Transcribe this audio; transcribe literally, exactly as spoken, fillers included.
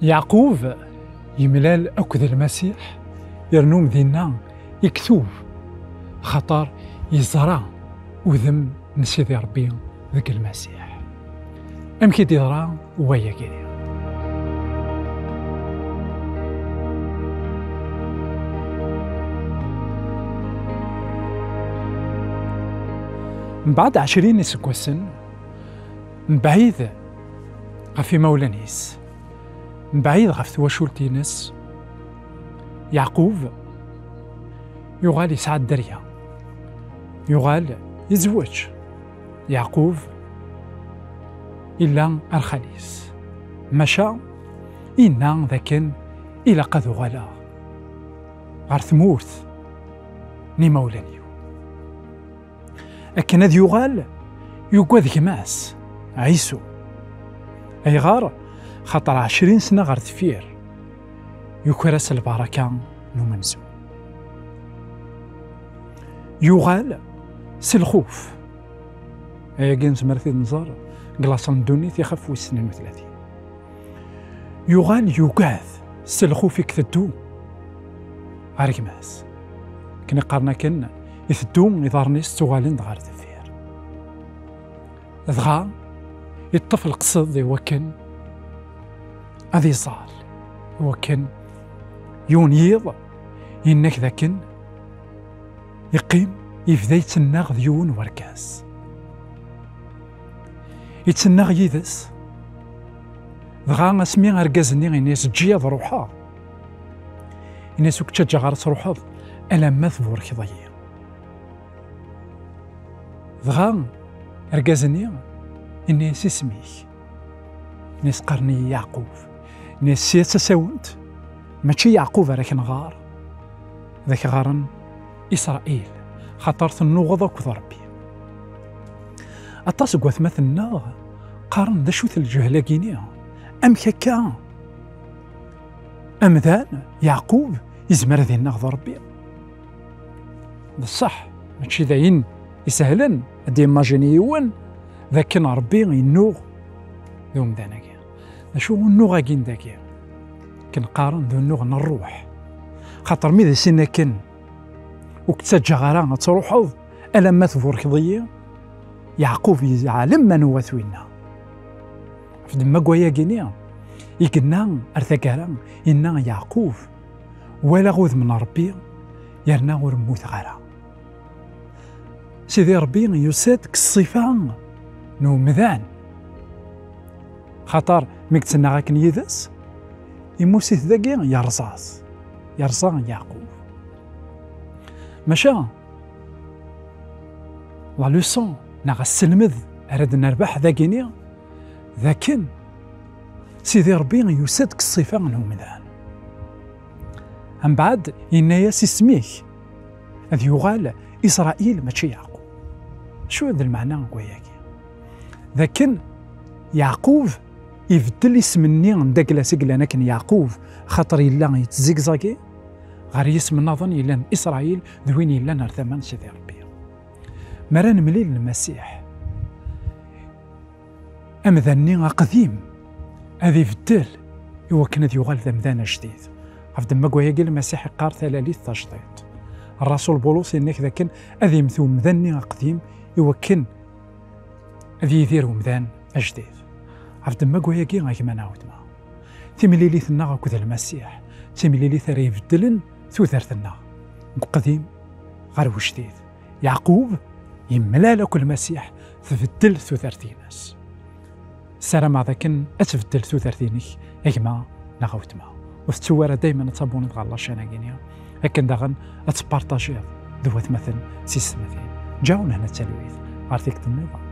Yeɛqub yemlal akked Lmasiḥ, yernu dinna yektub, axaṭer yeẓra udem n Sidi Ṛebbi deg Lmasiḥ. Amek i d-yeḍra wayagi? Mbeɛd ɛecrin iseggasen, mebɛid ɣef imawlan-is, mebɛid ɣef twacult-ines, Yeɛqub yuɣal yesɛa dderya. Yuɣal yezweǧ. Yeɛqub illa ar xali-s. Maca inna dakken ilaq ad uɣaleɣ ɣer tmurt n imawlan-iw. Akken ad yuɣal, yugad gma-s, Ɛisu. Ayɣer? Xaṭer ɛecrin sna ɣer deffir, yuker-as lbaraka n umenzu. Yuɣal s lxuf. Ayagi nezmer ad t-id-nẓer deg laṣel n ddunit, ixef wis tnin u tlatin. Yuɣal yugad s lxuf i iteddu ɣer gma-s. Akken i qqaren akken, iteddu, iḍarren-is ttuɣalen-d ɣer deffir. Dɣa iṭṭef leqsed i wakken ad iẓer, i wakken yiwen yiḍ yenna-k dakken iqqim, yebda yettennaɣ d yiwen wergaz. Yettennaɣ yid-s. Dɣa asmi argaz-nni yenna-yas: "Eǧǧ-iyi ad ruḥeɣ." Yenna-yas: "Ur k-ttaǧǧaɣ ara ad truḥeḍ alamma tburkeḍ-iyi." Dɣa argaz-nni yenna-yas: "Isem-ik?" Nni-as: "Qqaren-iyi Yeɛqub." Nni-as: "Sya d tasawent, mačči Yeɛqub ara k-nɣar, ad ak-ɣaren Isṛayil, xaṭer tennuɣeḍ akked Ṛebbi." Aṭas n watmaten-nneɣ qqaren: "D acu-t lǧehl-agi-ni? Amek akka amdan, Yeɛqub, yezmer ad innaɣ d Ṛebbi?" D ṣṣeḥ, mačči d ayen isehlen ad d-imajini yiwen d akken Ṛebbi yennuɣ d umdan-agi. D acu unnuɣ-agi n dagi? Akken qqaren d unnuɣ n ṛṛuḥ. Xaṭer mi d as-inna akken: "Ur k-ttaǧǧaɣ ara ad truḥeḍ alamma tburkeḍ-iyi", Yeɛqub yeɛlem anwa-t winna. Ɣef ddemma n wayagi-ni i yenna ar taggara, yenna Yeɛqub: "Walaɣ udem n Ṛebbi, yerna ur mmuteɣ ara." Sidi Ṛebbi yusa-d deg ṣṣifa n umdan. Xaṭer mi yettennaɣ akken yid-s, imusit dagi, yerẓa-s. Yerẓa Yeɛqub. Maca, la leçon, neɣ asselmed ara d-nerbeḥ dagini, d akken Sidi Ṛebbi yusa-d deg ṣṣifa n umdan. Mbeɛd, yenna-yas: "Isem-ik ad yuɣal Isṛayil, mačči Yeɛqub." Acu d lmeɛna n wayagi? D akken Yeɛqub ibeddel isem-nni n dagla-s i yellan akken Yeɛqub, xaṭer yella yettzigzagi, ɣer yisem nniḍen yellan Isṛayil, d win yellan ar tama n Sidi Ṛebbi. Mi ara nemlil Lmasiḥ, amdan-nni aqdim ad ibeddel i wakken ad yuɣal d amdan ajdid. Ɣef ddemma n wayagi, Lmasiḥ iqqar talalit tajdiṭ. Ṛṛasul Bulus yenna-k dakken ad immet umdan-nni aqdim i wakken ad yidir umdan ajdid. Ɣef ddemma n wayagi, a gma neɣ a weltma, timlilit-nneɣ akked Lmasiḥ d timlilit ara ibeddlen tudert-nneɣ deg uqdim ɣer wejdid. Yeɛqub yemlal akk Lmasiḥ, tbeddel tudert-ines. Ssarameɣ dakken ad tbeddel tudert-inek, a gma neɣ a weltma. Ur tettu ara daymen ad tabuniḍ ɣer la chaîne-agi-ni, akken daɣen ad tpartajiḍ d watmaten s yessetmatin. Ǧǧaɣ-wen hna d talwit ɣer tikkelt nniḍen.